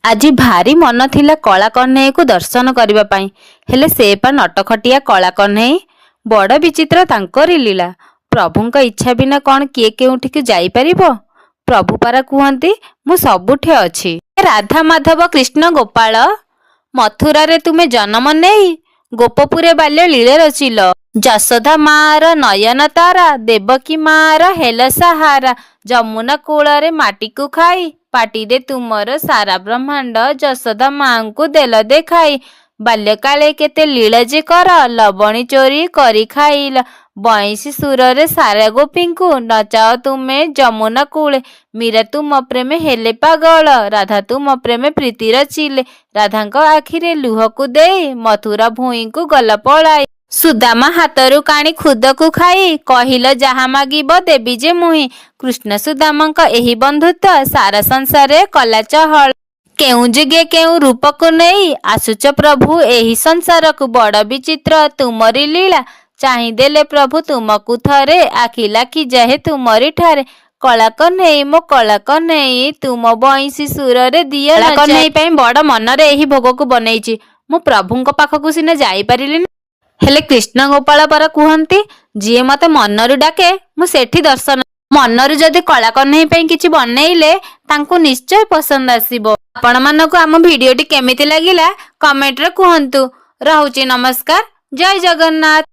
ଆଜି ଭାରି ମନ ଥିଲା କଳା କହ୍ନେଇକୁ ଦର୍ଶନ କରିବା ପାଇଁ, ହେଲେ ସେ ପା ନଟଖଟିଆ କଳା କହ୍ନେଇ। ବଡ଼ ବିଚିତ୍ର ତାଙ୍କରି ଲୀଳା। ପ୍ରଭୁଙ୍କ ଇଚ୍ଛା ବିନା କ'ଣ କିଏ କେଉଁଠିକୁ ଯାଇପାରିବ? ପ୍ରଭୁ ପରା କୁହନ୍ତି, ମୁଁ ସବୁଠି ଅଛି। ରାଧା ମାଧବ କୃଷ୍ଣ ଗୋପାଳ, ମଥୁରାରେ ତୁମେ ଜନମ ନେଇ ଗୋପପୁରେ ବାଲ୍ୟ ଲୀଳା ରଚିଲ। ଯଶୋଦା ମାଆର ନୟନ ତାରା, ଦେବକୀ ମାଆର ହେଲ ସାହାରା। ଯମୁନା କୂଳରେ ମାଟିକୁ ଖାଇ, ପାଟିରେ ତୁମର ସାରା ବ୍ରହ୍ମାଣ୍ଡ ଯଶୋଦା ମାଆଙ୍କୁ ଦେଲ ଦେଖାଇ। ବାଲ୍ୟକାଳେ କେତେ ଲୀଳା ଯେ କର, ଲବଣୀ ଚୋରି କରି ଖାଇଲ। ବଇଁଶୀ ସୁରରେ ସାରା ଗୋପୀଙ୍କୁ ନଚାଅ ତୁମେ ଯମୁନା କୂଳେ। ମୀରା ତୁମ ପ୍ରେମେ ହେଲେ ପାଗଳ, ରାଧା ତୁମ ପ୍ରେମେ ପ୍ରୀତି ରଚିଲେ। ରାଧାଙ୍କ ଆଖିରେ ଲୁହକୁ ଦେଇ ମଥୁରା ଭୂଇଁକୁ ଗଲ ପଳାଇ। ସୁଦାମା ହାତରୁ କାଣି ଖୁଦକୁ ଖାଇ, କହିଲ ଯାହା ମାଗିବ ଦେବି ଯେ ମୁହିଁ। କୃଷ୍ଣ ସୁଦାମାଙ୍କ ଏହି ବନ୍ଧୁତ୍ୱ ସାରା ସଂସାରେ କଲା ଚହଳ। କେଉଁ ଯୁଗେ କେଉଁ ରୂପକୁ ନେଇ ଆସୁଛ ପ୍ରଭୁ ଏହି ସଂସାରକୁ, ବଡ଼ ବିଚିତ୍ର ତୁମରି ଲୀଳା। ଚାହିଁଦେଲେ ପ୍ରଭୁ ତୁମକୁ ଥରେ, ଆଖି ଲାଖି ଯାଏ ତୁମରି ଠାରେ। କଳା କହ୍ନେଇ ମୋ କଳା କହ୍ନେଇ, ତୁମ ବଇଁଶୀ ସୁରରେ ଦିଅ। କଳା କହ୍ନେଇ ପାଇଁ ବଡ଼ ମନରେ ଏହି ଭୋଗକୁ ବନେଇଛି। ମୁଁ ପ୍ରଭୁଙ୍କ ପାଖକୁ ସିନା ଯାଇପାରିଲିନି, ହେଲେ କୃଷ୍ଣ ଗୋପାଳ ପରା କୁହନ୍ତି, ଯିଏ ମତେ ମନରୁ ଡାକେ ମୁଁ ସେଠି ଦର୍ଶନ। ମନରୁ ଯଦି କଳା କହ୍ନେଇ ପାଇଁ କିଛି ବନେଇଲେ ତାଙ୍କୁ ନିଶ୍ଚୟ ପସନ୍ଦ ଆସିବ। ଆପଣମାନଙ୍କୁ ଆମ ଭିଡିଓଟି କେମିତି ଲାଗିଲା, କମେଣ୍ଟରେ କୁହନ୍ତୁ। ରହୁଛି, ନମସ୍କାର, ଜୟ ଜଗନ୍ନାଥ।